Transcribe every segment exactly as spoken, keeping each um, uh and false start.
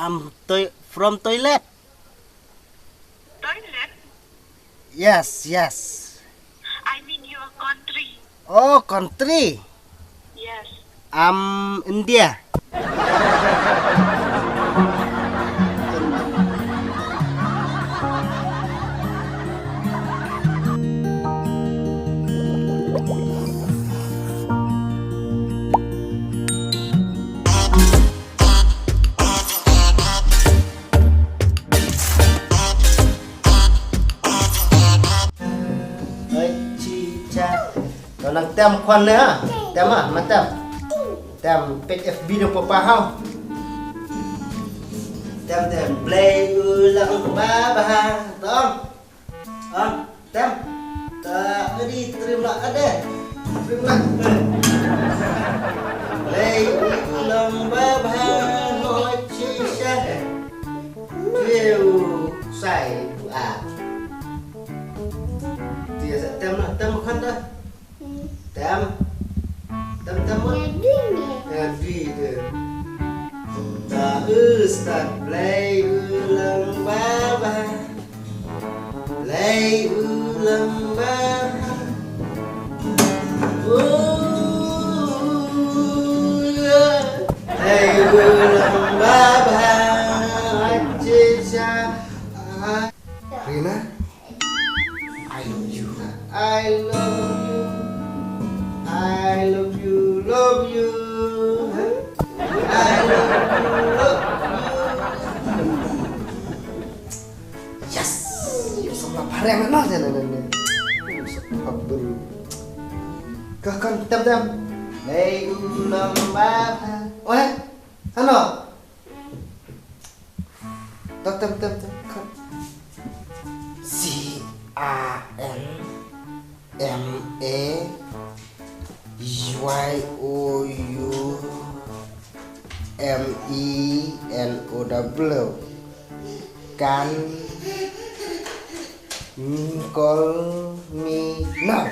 I'm toi- from toilet. Toilet? Yes, yes. I mean your country. Oh, country. Yes. I'm India. Oi, chicha. Nang tem khwan ne ha? Tem ha, ma tem. Tem page F B dong papa hau. Tem tem. Blei u lang ba ba ha. Tong. Ah, tem. Ta adi trim la ade. Trim la. Blei u lang ba ba ha. Oi, chicha. Tiu sai bu a. Tia sa tem na tem khanda. Tem. Tem tem ma. Ya di de. Ta us ta blei u lang ba ba. Blei u lang ba ba. Ooh, yeah. Blei u lang ba ba. Achicha. Rina, I love you. I love you. I love you, love you. I love you, love you. Yes. Yu sa ma pareng na na na na. Yu sa pabru. Ka kan tem tem. Lei u lamba. Oi. Ano? Tem tem tem tem. Kan. C A N M A Y O U M E N O W. Can call me now.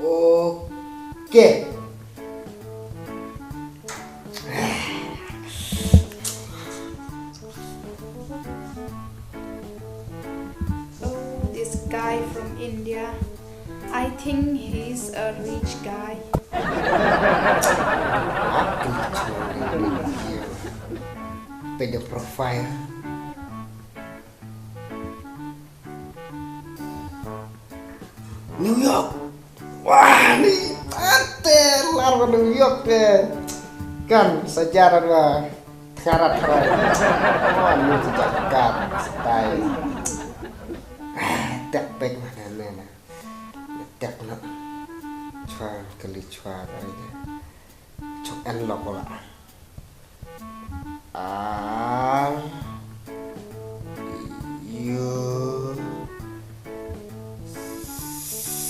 Oh, okay. Oh, this guy from India. I think he's a rich guy. Page profile. New York. Wah, ni ate lar ba New York te. Kan sajaran ba tharat tharat. Wah, ni sejak kan style. Ah, tek pek mana mana. Tek na. Chwa kali chwa ai. Chok en lok wala. Are you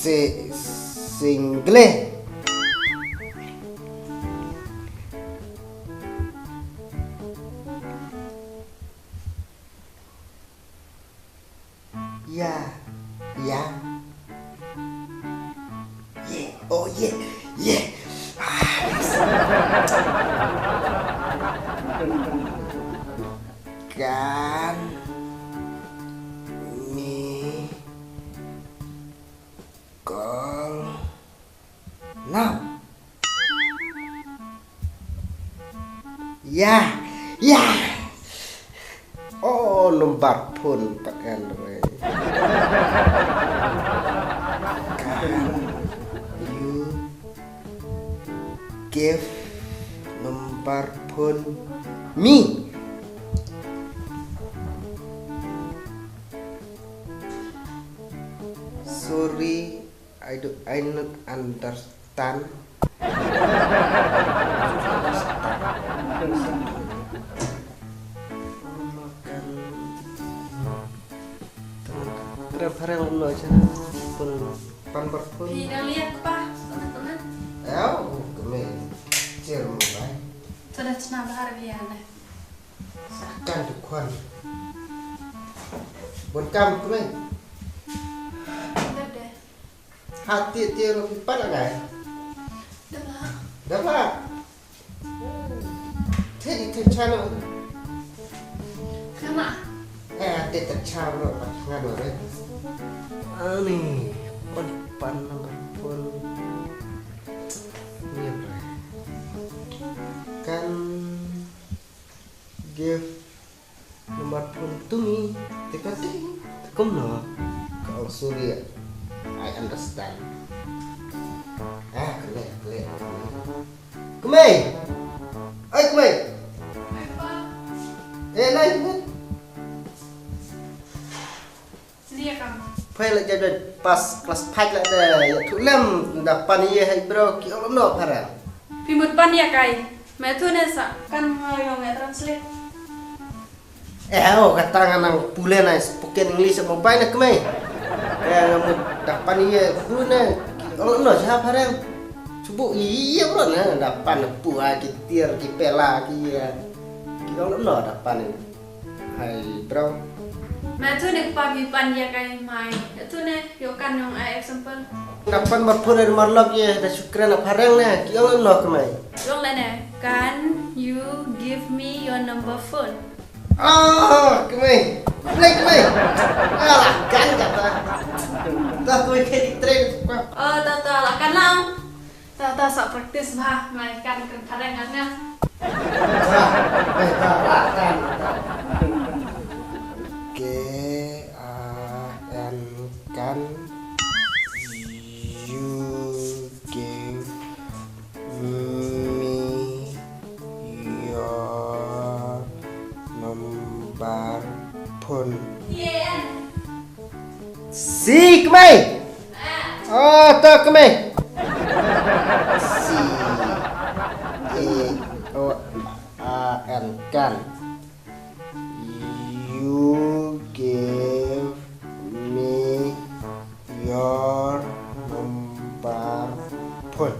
si- single? Yeah. Yeah. Yeah. Oh, yeah. Yeah. Ah, yes. Can me call now. Ya, ya. Oh, number phone pat kan re. Can you give number phone me? Sorry, I do, I not understand. Re phareng lo cha pun pan bar pun. Phi dang liak pa, tengah tengah. Ayo, kemai. Cer mo bai. Sudah cina bahar biar deh. Kan tu kwan. Bun kam kemai. Ha, te, te ruh phi pan la kai. Dap lah. Dap lah. Te di te chano. Kama. Eh, te te chano pat ngan ruh. Ani, pan pan number phone. Ni apa? Can give number phone to me. Te ka te. Kumno? Ka ong Surya. I understand. Ah, kle, kle. Kmei. Ai, kmei. Eh, nai, nai. Lia kam. Phai la jab jab pass class five la da, ïathuh lem da pan ïa hai bro, ki ong no phareng. Phi mut pan ïa kai. Me thu ne sa kan ma yong e translate. Eh, oh, kata nga nang pule na spoken English mo bai na kmei. Eh, nga mut da pan ïa bro ne, ki ong no ja phareng. Chubu ïa bro ne, da pan pu ha ki tiar ki pela ki ïa. Ki ong no da pan ïa. Hai bro. Ma thu ne kpa bi pan ïa kai mai. Ya thu ne yo kan yong ai example. Nga pan mar phone mar lok ïa da shukran na phareng ne. Ki ong no kmei. Yong le ne. Can you give me your number phone? Ah, kmei. Kmei, kmei. Alah, kan kata. Dah tu ke di train. Oh, ta ta lah kan lah. Ta ta sa practice bha, mai kan kan phareng kan ya. Wah, eh, ta, ta, ta, ta. K A N kan, you give me your number phone. Si kmei. Oh, to kmei. C A O A N kan. You give me your number phone.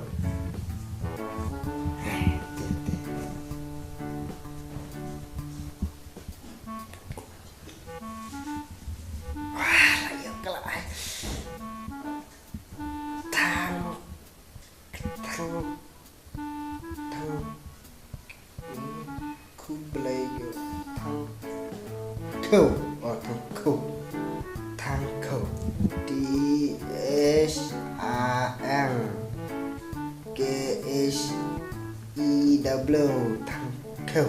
Wah, la ïa ka la ai. Thang, thang, thang. Khublei ïa u thang khew, oh, thang khew. Thang khew. T H A N K H E W, thang khew.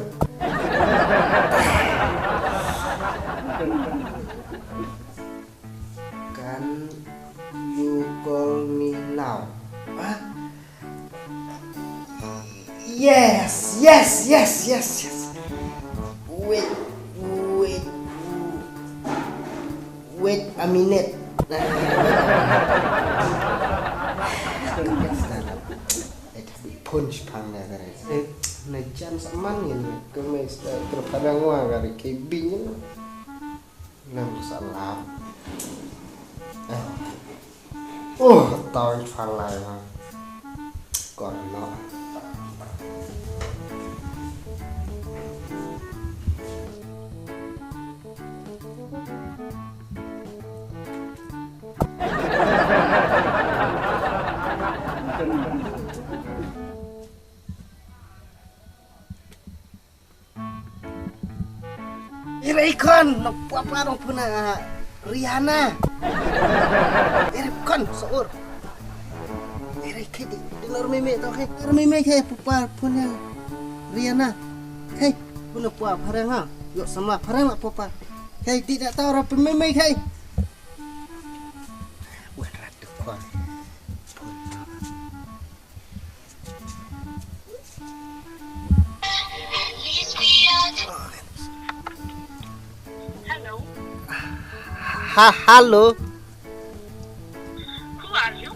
Can you call me now? Hah? Yes, yes, yes, yes, yes. Wait, wait, wait a minute. Wait a minute. Punch pang na kare. Eh, na chance man ni, kemai sta kerpadang wa kare kebing ni. Nang salah. Eh. Oh, tawin phalai ha. Kon no. Ira ikon, na papa dong puna Rihanna. Ira ikon, saur. Ira ikon, di, di nor meme tau kai. Nor meme kai, papa puna Rihanna. Kai, puna pua parang ha. Yo sama parang la papa. Kai, di da tau ra pememe kai. Wah, ratu kon. Puna. Hello. Ha, hello. Who are you?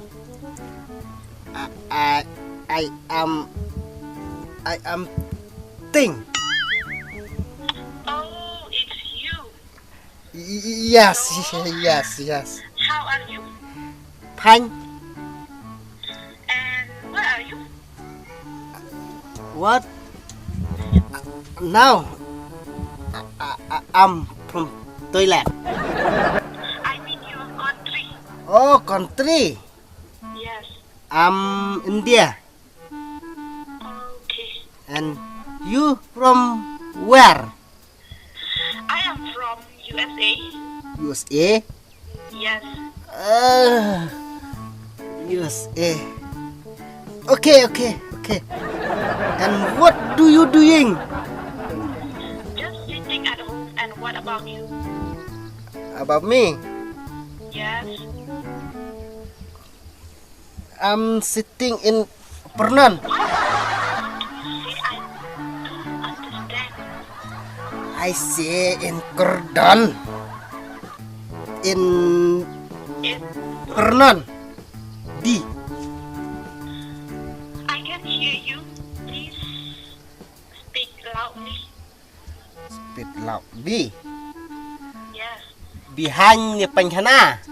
I, I, I am, I am Ting. Oh, it's you. Y-, y-, yes, yes, yes. How are you? Fine. And where are you? What? Now, I, I, I, I'm from Thailand. I mean your country. Oh, country. I'm India. Okay. And you from where? I am from U S A. U S A? Yes. Uh, U S A. Okay, okay, okay. And what do you doing? Just sitting at home. And what about you? About me? Yes. I'm sitting in Pernan. What? Say I don't understand. I say in Kordon. In Pernan. Di. I can hear you. Please speak loudly. Speak loudly. Yes. Behind ni pengkhana.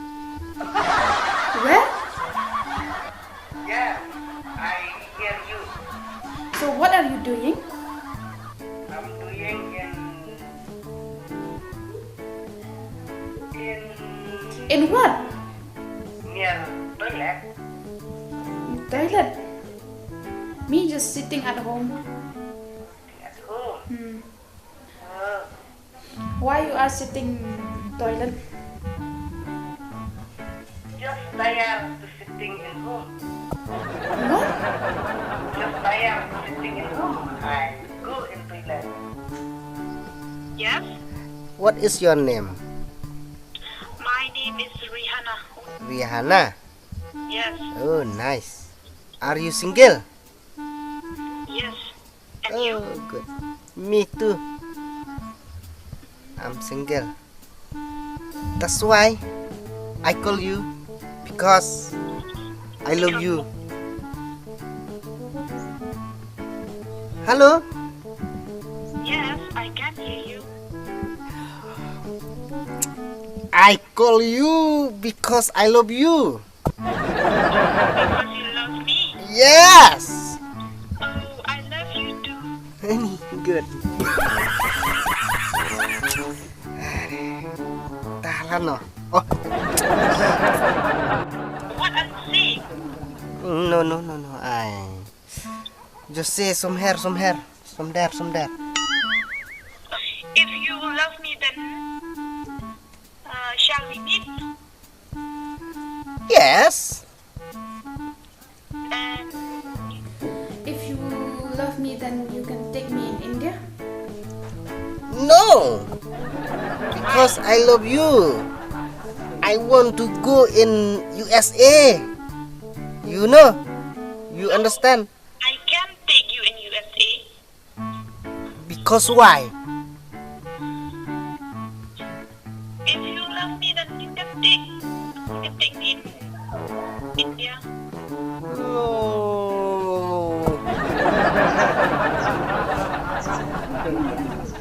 Where? Yes, I hear you. So what are you doing? I'm doing in in In what? Near toilet. Toilet. Me just sitting at home. At home. Hmm. Oh. Why you are sitting toilet? Just tired to sitting in home. What? Just tired to sitting in home. I go in toilet. Yes? What is your name? My name is Rihanna. Rihanna? Yes. Oh, nice. Are you single? Yes. And you? Oh, good. Me too. I'm single. That's why I call you because I love you. Hello? Yes, I can hear you. I call you because I love you. Because you love me? Yes. Oh, I love you too. Good. Tahan noh. Oh. What are you saying? No, no, no, no. I just say somewhere, somewhere, somewhere, somewhere. If you love me, then uh, shall we meet? Yes. And if you love me, then you can take me in India. No, because I love you. I want to go in U S A. You know, you understand? I can take you in U S A. Because why? If you love me, then you can take, you can take me in India. Oh.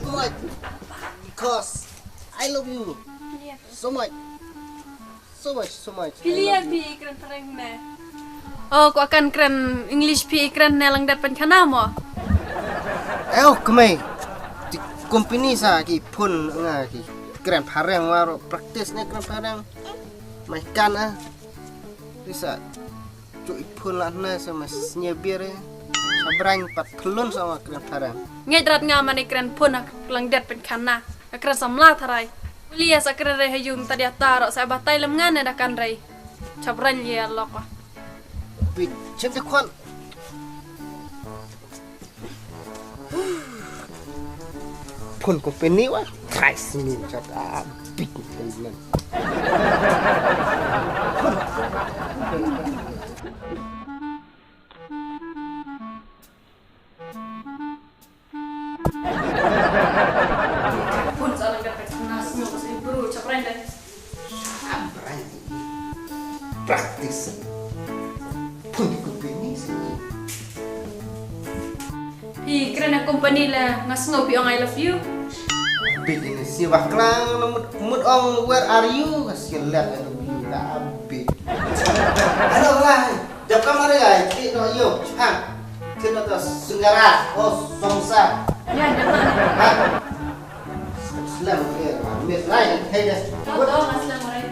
Why? Because I love you so much. So much, so much. Phi lieh phi kren phareng ne? Oh, kwah kan kren English phi kren ne lang dat pynkhana mo? Eh, oh, kmai. Ti company sa ki phone nga ki kren phareng waro practice ne kren phareng. Mai kan ah. Ti sa. Cuk i phone la na sa ma sñiaw biar eh. Sa brang pat thlun sa ma kren phareng. Ngai drat nga mane kren phone ak lang det pynkhana. Ak kren samla tharai. Uli ya sa kren rei ha yung ta dia ta ro sa batai lem ngan da kan rei. Chap ran ye lok wa. Bit chem te khwan. Phone company wa. Try sini chat a big payment. Phone sa lang ka text na sñiaw ka sa bru chap ran dai. Chap ran. Practice. Phone company sa. Phi kren na company la nga sngew phi ong I love you. Bit ini si baklang mut mut ong where are you? Ka si let I love you ka bit. Hello lah. Jap kam are ai ti no yo chang. Ti no to singara o somsa. Ya, ya. Ha. Slam ke ma mit lai hey des. To to nga slam rai.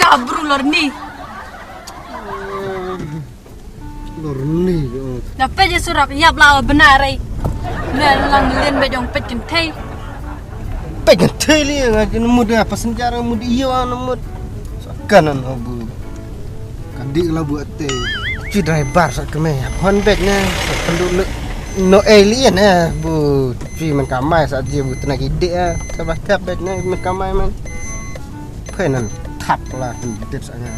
Abru lorni. Lorni. Na pej surap yap la bna rei. Na lang lien be jong pej kynthei. Pej kynthei li nga jin mut ya passenger mut iyo na mut. Sakanan abu. Kadi la bu ate. Ci driver sa keme hon bej ne. Pendu no alien eh bu. Ci men kamai sa ji bu tena kidi eh. Sabah kap bej ne men kamai men. Phenan thap la kan dit sa nga.